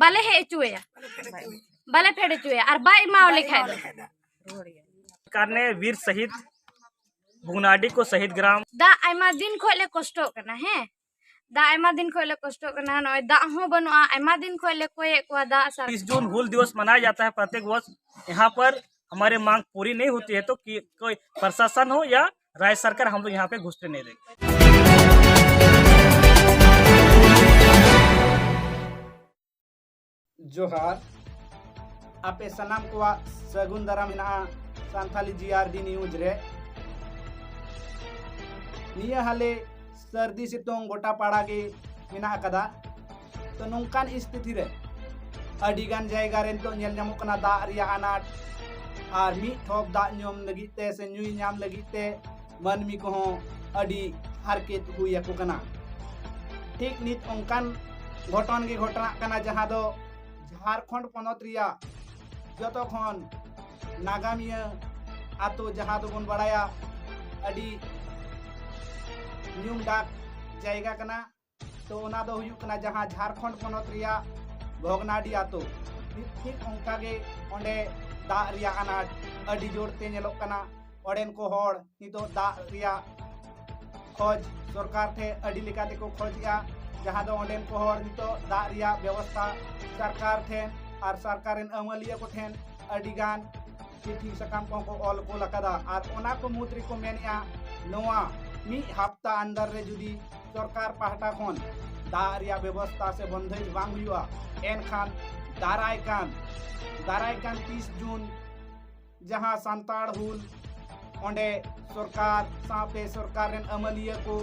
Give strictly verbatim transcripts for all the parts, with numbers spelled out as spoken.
ᱵᱟᱞᱮ ᱦᱮᱡ ᱦᱚᱪᱚᱭᱟ, ᱵᱟᱞᱮ ᱯᱷᱮᱰ ᱦᱚᱪᱚᱭᱟ, ᱟᱨ ᱵᱟᱭ ᱮᱢᱟᱣ ᱞᱮᱠᱷᱟᱡ ᱫᱚ᱾ ᱥᱚᱨᱠᱟᱨ ᱱᱮ ᱵᱤᱨ ᱥᱟᱦᱤᱫ ᱵᱷᱩᱜᱽᱱᱟᱰᱤ ᱠᱚ ᱥᱟᱦᱤᱫ ᱜᱨᱟᱢ ᱫᱟᱜ ᱟᱭᱢᱟ ᱫᱤᱱ ᱠᱷᱚᱡ ᱞᱮ ᱠᱚᱥᱴᱚᱜ ᱠᱟᱱᱟ᱾ ᱦᱮᱸ, ᱫᱟᱜ ᱟᱭᱢᱟ ᱫᱤᱱ ᱠᱷᱚᱡ ᱞᱮ ᱠᱚᱥᱴᱚᱜ ᱠᱟᱱᱟ, ᱱᱚᱜᱼᱚᱭ ᱫᱟᱜ ᱦᱚᱸ ᱵᱟᱹᱱᱩᱜᱼᱟ, ᱟᱭᱢᱟ ᱫᱤᱱ ᱠᱷᱚᱡ ᱞᱮ ᱠᱚᱭᱮᱫ ᱠᱚᱣᱟ ᱫᱟᱜ ᱥᱟᱨ᱾ तीस जून हूल दिवस मनाया जाता है प्रत्येक वर्ष। यहाँ पर हमारे मांग पूरी नहीं होती है तो कि कोई प्रशासन हो या राज्य सरकार, हम लोग यहाँ पे घुसने नहीं देंगे। ᱡᱚᱦᱟᱨ, ᱟᱯᱮ ᱥᱟᱱᱟᱢ ᱠᱚᱣᱟᱜ ᱥᱟᱹᱜᱩᱱ ᱫᱟᱨᱟᱢ ᱦᱮᱱᱟᱜᱼᱟ ᱥᱟᱱᱛᱷᱟᱞᱤ ᱡᱤ ᱟᱨ ᱰᱤ ᱱᱤᱭᱩᱡᱽ ᱨᱮ᱾ ᱱᱤᱭᱟᱹ ᱦᱟᱞᱮ ᱥᱟᱹᱨᱫᱤ ᱥᱤᱛᱩᱝ ᱜᱚᱴᱟ ᱯᱟᱲᱟ ᱜᱮ ᱢᱮᱱᱟᱜ ᱟᱠᱟᱫᱟ᱾ ᱛᱚ, ᱱᱚᱝᱠᱟᱱ ᱥᱛᱷᱤᱛᱤ ᱨᱮ ᱟᱹᱰᱤ ᱜᱟᱱ ᱡᱟᱭᱜᱟ ᱨᱮ ᱱᱤᱛᱚᱜ ᱧᱮᱞ ᱧᱟᱢᱚᱜ ᱠᱟᱱᱟ ᱫᱟᱜ ᱨᱮᱭᱟᱜ ᱟᱱᱟᱴ, ᱟᱨ ᱢᱤᱫ ᱴᱷᱚᱯ ᱫᱟᱜ ᱧᱩᱢ ᱞᱟᱹᱜᱤᱫ ᱛᱮ ᱥᱮ ᱧᱩᱭ ᱧᱟᱢ ᱞᱟᱹᱜᱤᱫ ᱛᱮ ᱢᱟᱹᱱᱢᱤ ᱠᱚᱦᱚᱸ ᱟᱹᱰᱤ ᱦᱟᱨᱠᱮᱛ ᱦᱩᱭ ᱟᱠᱚ ᱠᱟᱱᱟ᱾ ᱴᱷᱤᱠ ᱱᱤᱛ ᱚᱱᱠᱟᱱ ᱜᱷᱚᱴᱚᱱ ᱜᱮ ᱜᱷᱚᱴᱚᱱᱟᱜ ᱠᱟᱱᱟ, ᱡᱟᱦᱟᱸ ᱫᱚ ᱡᱷᱟᱲᱠᱷᱚᱸᱰ ᱯᱚᱱᱚᱛ ᱨᱮᱭᱟᱜ ᱡᱚᱛᱚ ᱠᱷᱚᱱ ᱱᱟᱜᱟᱢᱤᱭᱟᱹ ᱟᱛᱳ, ᱡᱟᱦᱟᱸ ᱫᱚᱵᱚᱱ ᱵᱟᱲᱟᱭᱟ ᱟᱹᱰᱤ ᱧᱩᱢ ᱰᱟᱠ ᱡᱟᱭᱜᱟ ᱠᱟᱱᱟ᱾ ᱛᱚ, ᱚᱱᱟ ᱫᱚ ᱦᱩᱭᱩᱜ ᱠᱟᱱᱟ ᱡᱟᱦᱟᱸ ᱡᱷᱟᱲᱠᱷᱚᱸᱰ ᱯᱚᱱᱚᱛ ᱨᱮᱭᱟᱜ ᱵᱷᱚᱜᱽᱱᱟᱰᱤ ᱟᱛᱳ᱾ ᱴᱷᱤᱠ, ᱴᱷᱤᱠ ᱚᱱᱠᱟ ᱜᱮ ᱚᱸᱰᱮ ᱫᱟᱜ ᱨᱮᱭᱟᱜ ᱟᱱᱟᱴ ᱟᱹᱰᱤ ᱡᱳᱨ ᱛᱮ ᱧᱮᱞᱚᱜ ᱠᱟᱱᱟ᱾ ᱚᱸᱰᱮᱱ ᱠᱚ ᱦᱚᱲ ᱱᱤᱛᱚᱜ ᱫᱟᱜ ᱨᱮᱭᱟᱜ ᱠᱷᱚᱡᱽ ᱥᱚᱨᱠᱟᱨ ᱴᱷᱮᱱ ᱟᱹᱰᱤ ᱞᱮᱠᱟ ᱛᱮᱠᱚ ᱠᱷᱚᱡᱽᱮᱜᱼᱟ, ᱡᱟᱦᱟᱸ ᱫᱚ ᱚᱸᱰᱮᱱ ᱠᱚ ᱦᱚᱲ ᱱᱤᱛᱚᱜ ᱫᱟᱜ ᱨᱮᱭᱟᱜ ᱵᱮᱵᱚᱥᱛᱷᱟ ᱥᱚᱨᱠᱟᱨ ᱴᱷᱮᱱ ᱟᱨ ᱥᱚᱨᱠᱟᱨ ᱨᱮᱱ ᱟᱹᱢᱟᱹᱞᱤᱭᱟᱹ ᱠᱚ ᱴᱷᱮᱱ ᱟᱹᱰᱤ ᱜᱟᱱ ᱪᱤᱴᱷᱤ ᱥᱟᱠᱟᱢ ᱠᱚᱦᱚᱸ ᱠᱚ ᱚᱞ ᱠᱩᱞ ᱟᱠᱟᱫᱟ᱾ ᱟᱨ ᱚᱱᱟ ᱠᱚ ᱢᱩᱫᱽ ᱨᱮᱠᱚ ᱢᱮᱱᱮᱜᱼᱟ, ᱱᱚᱣᱟ ᱢᱤᱫ ᱦᱟᱯᱛᱟ ᱟᱱᱫᱟᱨ ᱨᱮ ᱡᱩᱫᱤ ᱥᱚᱨᱠᱟᱨ ᱯᱟᱦᱴᱟ ᱠᱷᱚᱱ ᱫᱟᱜ ᱨᱮᱭᱟᱜ ᱵᱮᱵᱚᱥᱛᱷᱟ ᱥᱮ ᱵᱚᱱᱫᱮᱡᱽ ᱵᱟᱝ ᱦᱩᱭᱩᱜᱼᱟ, ᱮᱱᱠᱷᱟᱱ ᱫᱟᱨᱟᱭ ᱠᱟᱱ, ᱫᱟᱨᱟᱭ ᱠᱟᱱ ᱛᱤᱥ ᱡᱩᱱ ᱡᱟᱦᱟᱸ ᱥᱟᱱᱛᱟᱲ ᱦᱩᱞ, ᱚᱸᱰᱮ ᱥᱚᱨᱠᱟᱨ ᱥᱟᱶᱛᱮ ᱥᱚᱨᱠᱟᱨ ᱨᱮᱱ ᱟᱹᱢᱟᱹᱞᱤᱭᱟᱹ ᱠᱚ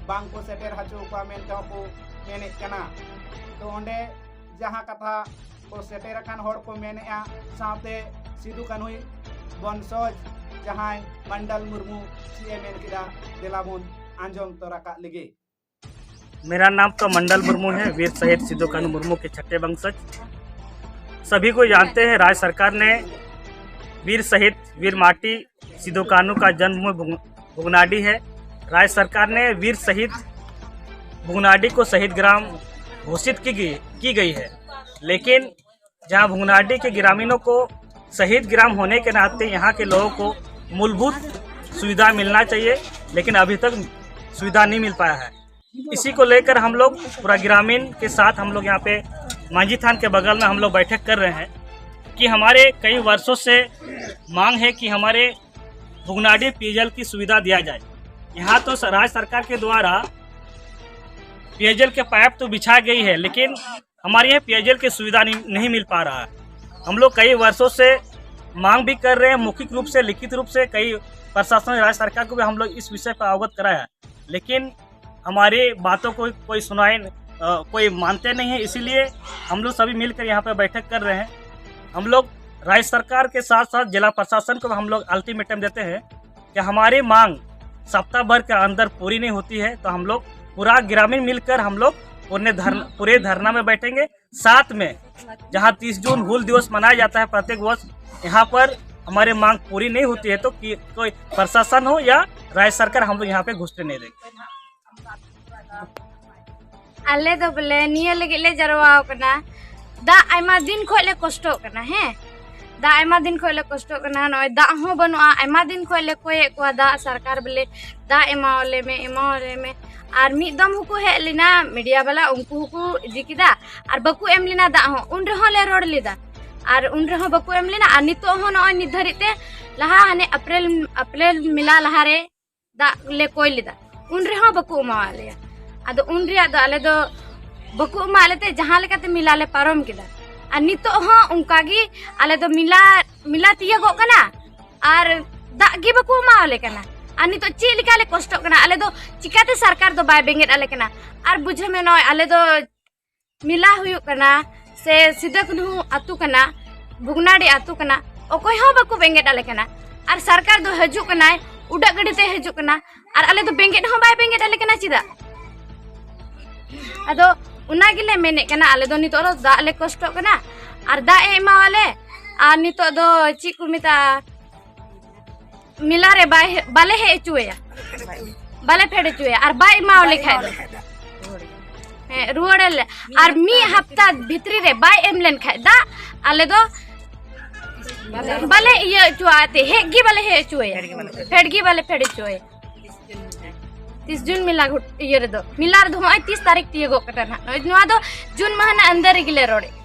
ᱵᱟᱝ ᱠᱚ ᱥᱮᱴᱮᱨ ᱦᱚᱪᱚ ᱠᱚᱣᱟ ᱢᱮᱱᱛᱮ ᱦᱚᱸ ᱠᱚ ᱢᱮᱱᱮᱫ ᱠᱟᱱᱟ᱾ ᱛᱚ, ᱚᱸᱰᱮ ᱡᱟᱦᱟᱸ ᱠᱟᱛᱷᱟ ᱠᱚ ᱥᱮᱴᱮᱨ ᱟᱠᱟᱱ ᱦᱚᱲ ᱠᱚ ᱢᱮᱱᱮᱫᱼᱟ, ᱥᱟᱶᱛᱮ ᱥᱤᱫᱩ ᱠᱟᱹᱱᱦᱩᱭ ᱵᱚᱝᱥᱚᱡᱽ ᱡᱟᱦᱟᱸᱭ ᱢᱚᱱᱰᱚᱞ ᱢᱩᱨᱢᱩ ᱪᱮᱫ ᱮ ᱢᱮᱱ ᱠᱮᱫᱟ, ᱫᱮᱞᱟ ᱵᱚᱱ ᱟᱸᱡᱚᱢ ᱛᱚᱨᱟ ᱠᱟᱜ ᱞᱮᱜᱮ᱾ मेरा नाम तो मंडल मुर्मू है, वीर शहीद सिद्धू कान्हू मुर्मू के छठे वंशज। सभी को जानते हैं, राज्य सरकार ने वीर शहीद, वीर माटी सिद्धू कान्हू का जन्मभूमि भुग-, भुगनाडीह है। राज्य सरकार ने वीर शहीद भुगनाडीह को शहीद ग्राम घोषित की गई, की गई है। लेकिन जहां भुगनाडीह के ग्रामीणों को शहीद ग्राम होने के नाते यहाँ के लोगों को मूलभूत सुविधा मिलना चाहिए, लेकिन अभी तक सुविधा नहीं मिल पाया है। इसी को लेकर हम लोग पूरा ग्रामीण के साथ हम लोग यहाँ पे मांझी थान के बगल में हम लोग बैठक कर रहे हैं कि हमारे कई वर्षों से मांग है कि हमारे भुगनाडीह पेयजल की सुविधा दिया जाए। यहाँ तो स-, राज्य सरकार के द्वारा पेयजल के पाइप तो बिछा गई है, लेकिन हमारे यहाँ पेयजल की सुविधा नहीं, नहीं मिल पा रहा है। हम लोग कई वर्षों से मांग भी कर रहे हैं, मौखिक रूप से, लिखित रूप से कई प्रशासन, राज्य सरकार को भी हम लोग इस विषय पर अवगत कराया है, लेकिन हमारी बातों को कोई सुनाए, अ, कोई मानते नहीं है। इसीलिए हम लोग सभी मिलकर यहाँ पे बैठक कर रहे हैं। हम लोग राज्य सरकार के साथ साथ जिला प्रशासन को हम लोग अल्टीमेटम देते हैं कि हमारी मांग सप्ताह भर के अंदर पूरी नहीं होती है तो हम लोग पूरा ग्रामीण मिलकर हम लोग पूरे धरना, पूरे धरना में बैठेंगे। साथ में जहां तीस जून हूल दिवस मनाया जाता है प्रत्येक वर्ष, यहाँ पर हमारी मांग पूरी नहीं होती है तो कि कोई प्रशासन हो या राज्य सरकार, हम लोग यहाँ पे घुसने नहीं देंगे। ᱟᱞᱮ ᱫᱚ ᱵᱚᱞᱮ ᱱᱤᱭᱟᱹ ᱞᱟᱹᱜᱤᱫ ᱞᱮ ᱡᱟᱨᱣᱟ ᱟᱠᱟᱱᱟ᱾ ᱫᱟᱜ ᱟᱭᱢᱟ ᱫᱤᱱ ᱠᱷᱚᱡ ᱞᱮ ᱠᱚᱥᱴᱚᱜ ᱠᱟᱱᱟ᱾ ᱦᱮᱸ, ᱫᱟᱜ ᱟᱭᱢᱟ ᱫᱤᱱ ᱠᱷᱚᱡ ᱞᱮ ᱠᱚᱥᱴᱚᱜ ᱠᱟᱱᱟ᱾ ᱱᱚᱜᱼᱚᱭ ᱫᱟᱜ ᱦᱚᱸ ᱵᱟᱹᱱᱩᱜᱼᱟ᱾ ᱟᱭᱢᱟ ᱫᱤᱱ ᱠᱷᱚᱡ ᱞᱮ ᱠᱚᱭᱮᱫ ᱠᱚᱣᱟ ᱫᱟᱜ, ᱥᱚᱨᱠᱟᱨ ᱵᱚᱞᱮ ᱫᱟᱜ ᱮᱢᱟᱣᱟᱞᱮ ᱢᱮ, ᱮᱢᱟᱣᱟᱞᱮ ᱢᱮ᱾ ᱟᱨ ᱢᱤᱫ ᱫᱚᱢ ᱦᱚᱸᱠᱚ ᱦᱮᱡ ᱞᱮᱱᱟ ᱢᱤᱰᱤᱭᱟ ᱵᱟᱞᱟ, ᱩᱱᱠᱩ ᱦᱚᱸᱠᱚ ᱤᱫᱤ ᱠᱮᱫᱟ᱾ ᱟᱨ ᱵᱟᱠᱚ ᱮᱢ ᱞᱮᱱᱟ ᱫᱟᱜ ᱦᱚᱸ, ᱩᱱ ᱨᱮᱦᱚᱸ ᱞᱮ ᱨᱚᱲ ᱞᱮᱫᱟ᱾ ᱟᱨ ᱩᱱ ᱨᱮᱦᱚᱸ ᱵᱟᱠᱚ ᱮᱢ ᱞᱮᱱᱟ᱾ ᱟᱨ ᱱᱤᱛᱚᱜ ᱦᱚᱸ ᱱᱚᱜᱼᱚᱭ ᱱᱤᱛ ᱫᱷᱟᱹᱨᱤᱡ ᱛᱮ ᱞᱟᱦᱟ ᱦᱟᱱᱮ ᱮᱯᱨᱤᱞ ᱮᱯᱨᱤᱞ ᱢᱮᱞᱟ ᱞᱟᱦᱟᱨᱮ ᱫᱟᱜ ᱞᱮ ᱠᱚᱭ ᱞᱮᱫᱟ, ᱩᱱ ᱨᱮᱦᱚᱸ ᱵᱟᱠᱚ ᱮᱢᱟᱣᱟᱫ ᱞᱮᱭᱟ᱾ ᱟᱫᱚ ᱩᱱ ᱨᱮᱭᱟᱜ ᱫᱚ ᱟᱞᱮ ᱫᱚ ᱵᱟᱠᱚ ᱮᱢᱟᱜ ᱞᱮᱛᱮ ᱡᱟᱦᱟᱸ ᱞᱮᱠᱟᱛᱮ ᱢᱮᱞᱟ ᱞᱮ ᱯᱟᱨᱚᱢ ᱠᱮᱫᱟ᱾ ᱟᱨ ᱱᱤᱛᱚᱜ ᱦᱚᱸ ᱚᱱᱠᱟ ᱜᱮ ᱟᱞᱮ ᱫᱚ ᱢᱮᱞᱟ ᱢᱮᱞᱟ ᱛᱤᱭᱟᱹᱜᱚᱜ ᱠᱟᱱᱟ ᱟᱨ ᱫᱟᱜ ᱜᱮ ᱵᱟᱠᱚ ᱮᱢᱟᱣᱟᱞᱮ ᱠᱟᱱᱟ᱾ ᱟᱨ ᱱᱤᱛᱚᱜ ᱪᱮᱫ ᱞᱮᱠᱟ ᱞᱮ ᱠᱚᱥᱴᱚᱜ ᱠᱟᱱᱟ, ᱟᱞᱮ ᱫᱚ ᱪᱤᱠᱟᱛᱮ ᱥᱚᱨᱠᱟᱨ ᱫᱚ ᱵᱟᱭ ᱵᱮᱸᱜᱮᱫ ᱟᱞᱮ ᱠᱟᱱᱟ? ᱟᱨ ᱵᱩᱡᱷᱟᱹᱣ ᱢᱮ, ᱱᱚᱜᱼᱚᱭ ᱟᱞᱮ ᱫᱚ ᱢᱮᱞᱟ ᱦᱩᱭᱩᱜ ᱠᱟᱱᱟ ᱥᱮ ᱥᱤᱫᱟᱹ ᱠᱟᱹᱱᱦᱩ ᱟᱹᱛᱩ ᱠᱟᱱᱟ, ᱵᱷᱩᱜᱽᱱᱟᱰᱤ ᱟᱹᱛᱩ ᱠᱟᱱᱟ, ᱚᱠᱚᱭ ᱦᱚᱸ ᱵᱟᱠᱚ ᱵᱮᱸᱜᱮᱫ ᱟᱞᱮ ᱠᱟᱱᱟ᱾ ᱟᱨ ᱥᱚᱨᱠᱟᱨ ᱫᱚ ᱦᱤᱡᱩᱜ ᱠᱟᱱᱟᱭ, ᱩᱰᱟᱹᱜ ᱜᱟᱹᱰᱤ ᱛᱮ ᱦᱤᱡᱩᱜ ᱠᱟᱱᱟ, ᱟᱨ ᱟᱞᱮ ᱫᱚ ᱵᱮᱸᱜᱮᱫ ᱦᱚᱸ ᱵᱟᱭ ᱵᱮᱸᱜᱮᱫ ᱟᱞᱮ ᱠᱟᱱᱟ᱾ ᱪᱮᱫᱟᱜ? ᱟᱫᱚ ᱚᱱᱟ ᱜᱮᱞᱮ ᱢᱮᱱᱮᱫ ᱠᱟᱱᱟ, ᱟᱞᱮ ᱫᱚ ᱱᱤᱛᱚᱜ ᱫᱚ ᱫᱟᱜ ᱞᱮ ᱠᱚᱥᱴᱚᱜ ᱠᱟᱱᱟ ᱟᱨ ᱫᱟᱜ ᱮ ᱮᱢᱟᱣᱟᱞᱮ, ᱟᱨ ᱱᱤᱛᱚᱜ ᱫᱚ ᱪᱮᱫ ᱠᱚ ᱢᱮᱛᱟᱜᱼᱟ, ᱢᱮᱞᱟ ᱨᱮ ᱵᱟᱭ ᱵᱟᱞᱮ ᱦᱮᱡ ᱦᱚᱪᱚᱭᱟ, ᱵᱟᱞᱮ ᱯᱷᱮᱰ ᱦᱚᱪᱚᱭᱟ ᱟᱨ ᱵᱟᱭ ᱮᱢᱟᱣᱟᱞᱮ ᱠᱷᱟᱡ ᱫᱚ᱾ ᱦᱮᱸ, ᱨᱩᱣᱟᱹᱲ ᱟᱞᱮ᱾ ᱟᱨ ᱢᱤᱫ ᱦᱟᱯᱛᱟ ᱵᱷᱤᱛᱨᱤ ᱨᱮ ᱵᱟᱭ ᱮᱢ ᱞᱮᱱ ᱠᱷᱟᱡ ᱫᱟᱜ, ᱟᱞᱮ ᱫᱚ ᱵᱟᱞᱮ ᱤᱭᱟᱹ ᱦᱚᱪᱚᱣᱟᱜᱼᱟ, ᱛᱮ ᱦᱮᱡ ᱜᱮ ᱵᱟᱞᱮ ᱦᱮᱡ ᱦᱚᱪᱚᱣᱟᱭᱟ, ᱯᱷᱮᱰ ᱜᱮ ᱵᱟᱞᱮ ᱯᱷᱮᱰ ᱦᱚᱪᱚᱣᱟᱭᱟ᱾ ᱛᱤᱥ ᱡᱩᱱ ᱢᱮᱞᱟ ᱜᱷᱩᱴ-, ᱤᱭᱟᱹ ᱨᱮᱫᱚ, ᱢᱮᱞᱟ ᱨᱮᱫᱚ ᱦᱚᱸᱜᱼᱚᱭ ᱛᱤᱥ ᱛᱟᱹᱨᱤᱠᱷ ᱛᱤᱭᱳᱜᱚᱜ ᱠᱟᱱᱟ ᱱᱟᱦᱟᱜ᱾ ᱱᱚᱜᱼᱚᱭ ᱱᱚᱣᱟ ᱫᱚ ᱡᱩᱱ ᱢᱟᱦᱟ ᱨᱮᱱᱟᱜ ᱟᱱᱫᱟᱨ ᱨᱮᱜᱮ ᱞᱮ ᱨᱚᱲᱮᱫ᱾